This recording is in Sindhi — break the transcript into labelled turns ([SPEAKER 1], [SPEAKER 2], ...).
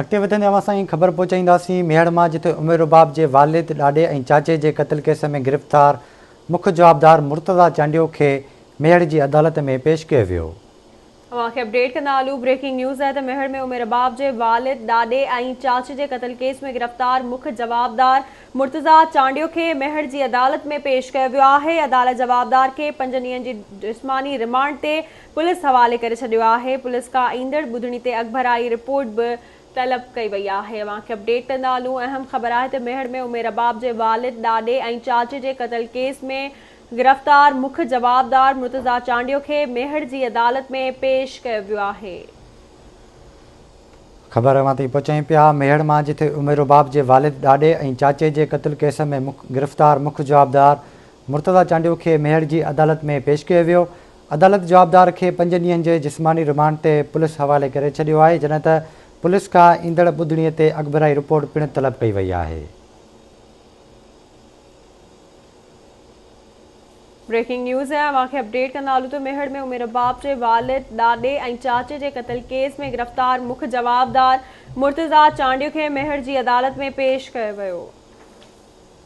[SPEAKER 1] اڳتي وڌندي اوهان سائين خبر پهچائينداسين ميهڙ مان جتي ام رباب جي والد، ڏاڏي ۽ چاچي جي قتل ڪيس ۾ گرفتار مک جوابدار مرتضيٰ چانڊيو کي ميهڙ جي عدالت ۾ پيش ڪيو ويو.
[SPEAKER 2] اوهان کي اپڊيٽ ڪندا هلون بريڪنگ نيوز آهي ته ميهڙ ۾ ام رباب جي والد، ڏاڏي ۽ چاچي جي قتل ڪيس ۾ گرفتار مک جوابدار مرتضيٰ چانڊيو کي ميهڙ جي عدالت ۾ پيش ڪيو ويو آهي. عدالت جوابدار کي پنج ڏينهن جي جسماني رمانڊ تي پوليس حوالي ڪري ڇڏيو آهي. پوليس کان ايندڙ ٻڌڻي تي اڳڀرائي رپورٽ به طلب ڪئي وئي آهي. اوهان کي اپڊيٽ ڪندا هلون اهم خبر آهي ته ميهڙ ۾ ام رباب جي والد، ڏاڏي ۽ چاچي جي قتل ڪيس ۾ گرفتار مک جوابدار مرتضيٰ چانڊيو کي ميهڙ جي عدالت ۾ پيش ڪيو ويو آهي.
[SPEAKER 1] خبر اوهان تائين پهچايون پيا ميهڙ مان جتي ام رباب جي والد، ڏاڏي ۽ چاچي جي قتل ڪيس ۾ گرفتار مک جوابدار مرتضيٰ چانڊيو کي ميهڙ جي عدالت ۾ پيش ڪيو ويو. عدالت جوابدار کي پنج ڏينهن جي جسماني رمانڊ تي پوليس حوالي ڪري ڇڏيو آهي جڏهن ته پوليس کان ايندڙ ٻڌڻي تي اڳڀرائي رپورٽ پڻ طلب ڪئي وئي آهي.
[SPEAKER 2] بريڪنگ نيوز اوهان کي اپڊيٽ ڪندا هلون ته ميهڙ ۾ ام رباب جي والد، ڏاڏي ۽ چاچي جي قتل ڪيس ۾ گرفتار مک جوابدار مرتضيٰ چانڊيو کي ميهڙ جي عدالت ۾ پيش ڪيو ويو.